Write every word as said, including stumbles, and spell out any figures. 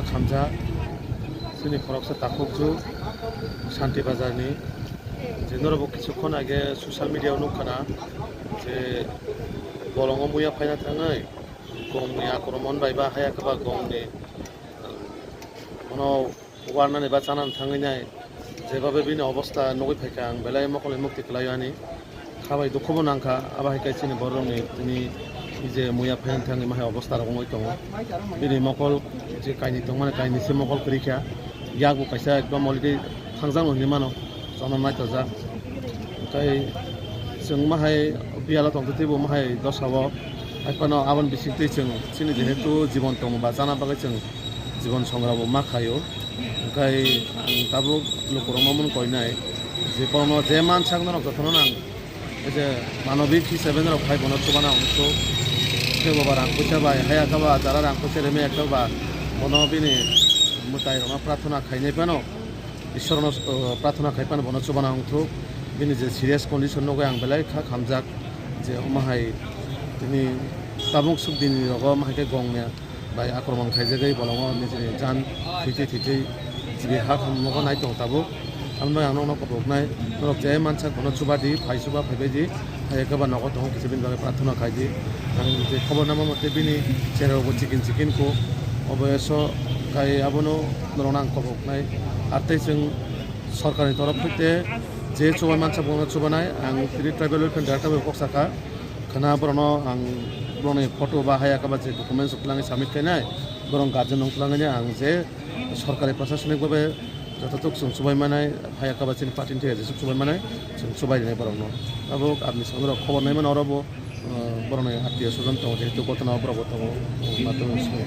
Khamjak chini khoroksa takhukjwk Shanti Bazar ni, je norokbo kichukkon age social media o nukha na, je bolongo muya phaina thangwi gongni akromon bai ba haya khe ba gongni bono warnani ba chanani thangwi nai, jebabe bini obosta nugwi phaikha ang belai mokolni mukti kwlaio ani. Khabai dukhubo nangkha, abo hai khe chini borokni tini je muya phaina thangwi mahai obosta rok wngwi tongo. Bini mokol je kainwi tongmani kainwi se mokol kwrwi kha, yakbo kaisa ekdom already thangjakno hinwi mano, chwngno naithokjak. Tei chwng mahai biyalo tongtwi teibo mahai dosao, hai phano aboni bisingtwi chwng chini jehetu jibon tongo ba chana bagwi chwng jibon songrabo ma khaio. Hwnkhe ang tabuk lukurokno mung koinai je borokno je mansak norok jotono nang, je manobik hisabe norok phai bono chubana wngthok. Khe bo ba rang puisa bai haya khe ba jara rang puisa rimai khe ba bono bini mwtai rokno prarthana khainai phano, Ishwarno, uh, prarthana khai phano bono chubana wngthok. Bini je serious condition nugwi ang belai kha khamjak je omo hai tini tabuk suk dini rogo omo hai khe gongni bai akromon khaijagwi bolongo nijini jan thwitwi thwitwi jibi ha khamlogo nai tongo tabuk. Aboni bagwi ang nokno koboknai, norok je mansak bono chubadi, phai chuba phaibaidi, hai khe ba nogo tongo kisa bini bagwi prarthana khaidi. Ang je khobor nama mote bini cherairokbo chikin chikin kho, obo eso khai abono norokno ang koboknai. Ar tei chwng sorkarni torof hoite je chubai mansak bono chubanai, ang tini tribal welfare director bai kok sakha. Khwna borokno ang borokni photo ba haya khe ba je documents rok twlangwi submit khainai, borok guardian rok twlangwi ang je sorkari prasasonik babe jototok chwng chubai manai, haya khe ba chini party ni theke jesuk chubai manai, chwng chubai rinai borokno. Abo aboni salo khobor nai mano oro bo, uh, borokni attiyo swajon tongo, jehetu gotona o borok bo tongo, matwng simi.